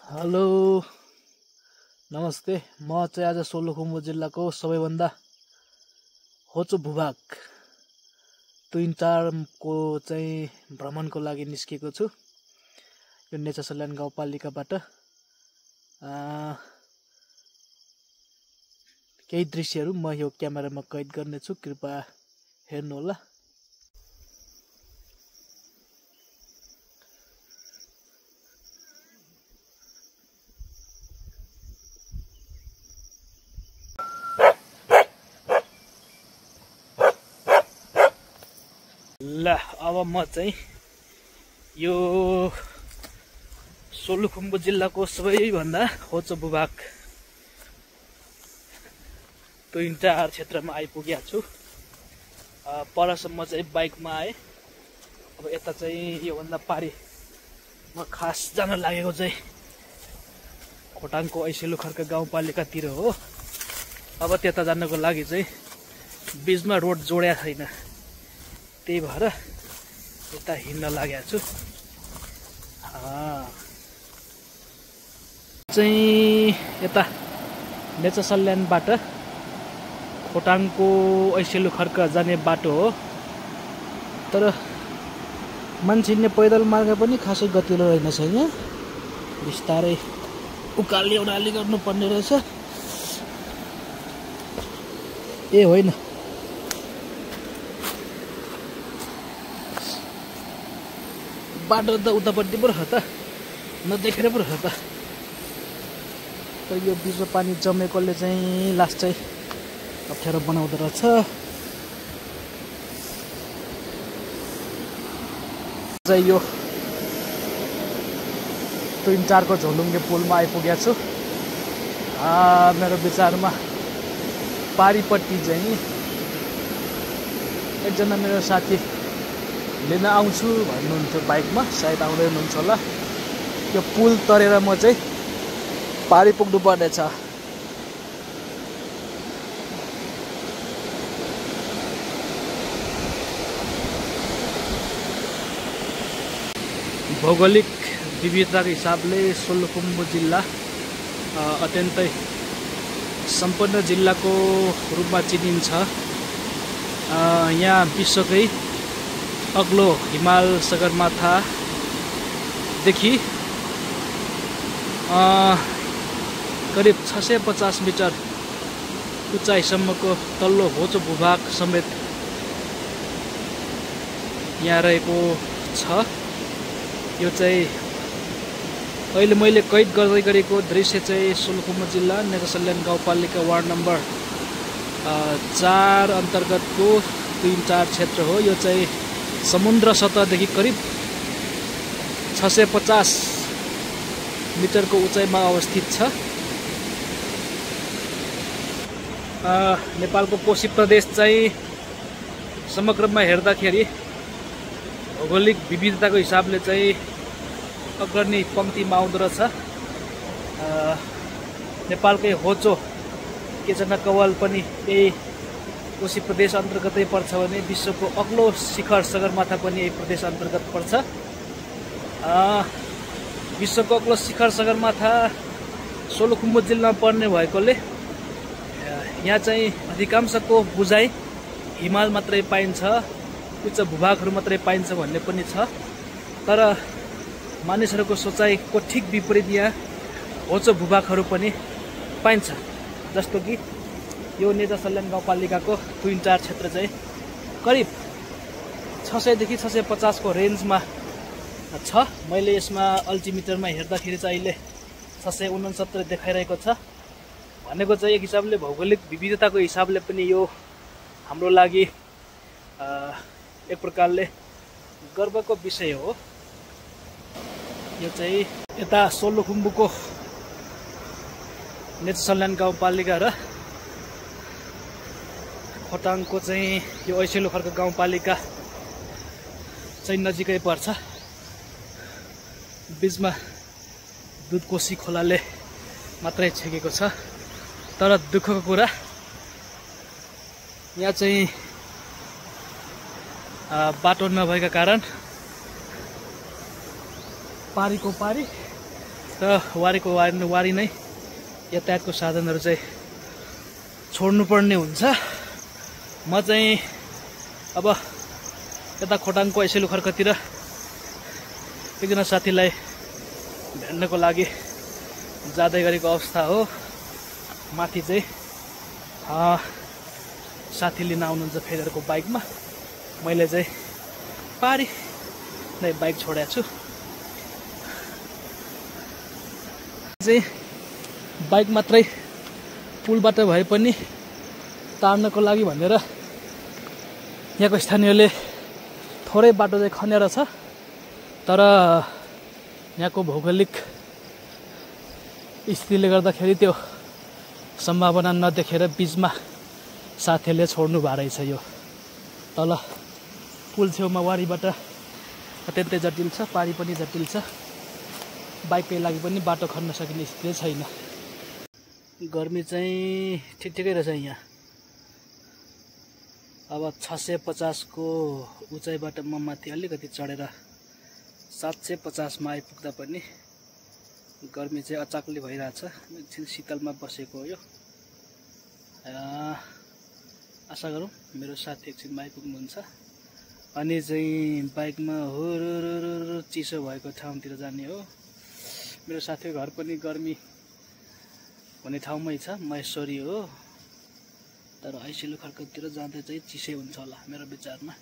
Hello नमस्ते। म चाहिँ आज सोलुखुम्बु जिल्लाको सबैभन्दा होचो भूभाग तुइनटारको चाहिँ भ्रमणको लागि निस्केको छु। यो नेचासल्यान्ड गाउँपालिकाबाट केही दृश्यहरू म यो क्यामेरामा कैद गर्नेछु, कृपया हेर्नुहोला। ल अब म चाहिँ यो सोलुखुम्बु जिल्लाको सबैभन्दा होचो भूभाग तुइनटार क्षेत्रमा आइपुगेको छु। परसम्म चाहिँ बाइकमा आएँ। अब यता चाहिँ योभन्दा पारी म खास जान लागेको चाहिँ खोटाङको ऐसेलु खर्क गाउँपालिकातिर हो। अब त्यता जानको लागि चाहिँ बीचमा रोड जोड्या छैन, त्यही भएर यता हिँड्न लागेको छु। चाहिँ यता नेचासल्यान्डबाट खोटाङको ऐसेलु खर्क जाने बाटो हो, तर मान्छे हिँड्ने पैदल मार्ग पनि खासै गतिलो रहेनछ। यहाँ बिस्तारै उकाली ओह्राली गर्नुपर्ने रहेछ। ए होइन, बाटो त उतापट्टि पो रह त, नदेखेर पो रह त। तर यो बिचमा पानी जमेकोले चाहिँ लास्ट चाहिँ अप्ठ्यारो बनाउँदो रहेछ। चाहिँ यो तुइनटारको झोलुङ्गे पुलमा आइपुगेको छु। मेरो विचारमा पारिपट्टि चाहिँ एकजना मेरो साथी लिन आउँछु भन्नुहुन्थ्यो बाइकमा, सायद आउँदै हुनुहुन्छ होला। यो पुल तरेर म चाहिँ पारि पुग्नु पर्नेछ। भौगोलिक विविधताको हिसाबले सोलुखुम्बु जिल्ला अत्यन्तै सम्पन्न जिल्लाको रूपमा चिनिन्छ। यहाँ विश्वकै अग्लो हिमाल सगरमाथादेखि करिब 650 मिटर उचाइसम्मको तल्लो होचो भूभाग समेत यहाँ रहेको छ। यो चाहिँ अहिले मैले कैद गर्दै गरेको दृश्य चाहिँ सोलुखुम्बु जिल्ला नेचासल्यान्ड गाउँपालिका वार्ड नम्बर 4 अन्तर्गतको तुइनटार क्षेत्र हो। यो चाहिँ समुद्र सतहदेखि करिब 650 मिटरको उचाइमा अवस्थित छ। नेपालको कोशी प्रदेश चाहिँ समग्रमा हेर्दाखेरि भौगोलिक विविधताको हिसाबले चाहिँ अग्रणी पङ्क्तिमा आउँदो रहेछ। नेपालकै होचो केचना कवाल पनि यही कोशी प्रदेश अन्तर्गतै पर्छ भने विश्वको अग्लो शिखर सगरमाथा पनि यही प्रदेश अन्तर्गत पर्छ। विश्वको अग्लो शिखर सगरमाथा सोलुखुम्बु जिल्लामा पर्ने भएकोले यहाँ चाहिँ अधिकांशको बुझाइ हिमाल मात्रै पाइन्छ, उच्च भूभागहरू मात्रै पाइन्छ भन्ने पनि छ। तर मानिसहरूको सोचाइको ठिक विपरीत यहाँ होचो भूभागहरू पनि पाइन्छ। जस्तो कि यो नेचासल्यान्ड गाउँपालिकाको तुइनटार क्षेत्र चाहिँ करिब 600 देखि 650 को रेन्जमा छ। मैले यसमा अल्टिमिटरमा हेर्दाखेरि चाहिँ अहिले 669 देखाइरहेको छ। भनेको चाहिँ एक हिसाबले भौगोलिक विविधताको हिसाबले पनि यो हाम्रो लागि एक प्रकारले गर्वको विषय हो। यो चाहिँ यता सोलुखुम्बुको नेचासल्यान्ड गाउँपालिका र खोटाङको चाहिँ यो ऐसेलु खर्क गाउँपालिका चाहिँ नजिकै पर्छ। बिचमा दुधकोशी खोलाले मात्रै छेकेको छ। तर दुःखको कुरा यहाँ चाहिँ बाटो नभएका कारण पारीको पारी र वारी नै यातायातको साधनहरू चाहिँ छोड्नुपर्ने हुन्छ। म चाहिँ अब यता खोटाङको ऐसेलु खर्कतिर एकजना साथीलाई भेट्नको लागि जाँदै गरेको अवस्था हो। माथि चाहिँ साथी लिन आउनुहुन्छ फेदरको बाइकमा, मैले चाहिँ पारी नै बाइक छोडेको छु। चाहिँ बाइक मात्रै पुलबाट भए पनि तार्नको लागि भनेर यहाँको स्थानीयले थोरै बाटो चाहिँ खनेर छ, तर यहाँको भौगोलिक स्थितिले गर्दाखेरि त्यो सम्भावना नदेखेर बिचमा साथीले छोड्नु भएको रहेछ। यो तल पुल छेउमा वारीबाट अत्यन्तै जटिल छ, पारी पनि जटिल छ, बाइककै लागि पनि बाटो खन्न सकिने स्थिति छैन। गर्मी चाहिँ ठिकै रहेछ यहाँ। अब 650 को उचाइबाट म माथि अलिकति चढेर 750 मा आइपुग्दा पनि गर्मी चाहिँ अचाकले भइरहेछ। एकछिन शीतलमा बसेको हो यो। आशा गरौँ मेरो साथी एकछिनमा आइपुग्नुहुन्छ अनि चाहिँ बाइकमा हुरुरुरु चिसो भएको ठाउँतिर जाने हो। मेरो साथीको घर पनि गर्मी हुने ठाउँमै छ, महेश्वरी हो, तर ऐसेलु खर्कतिर जाँदा चाहिँ चिसै हुन्छ होला मेरो विचारमा।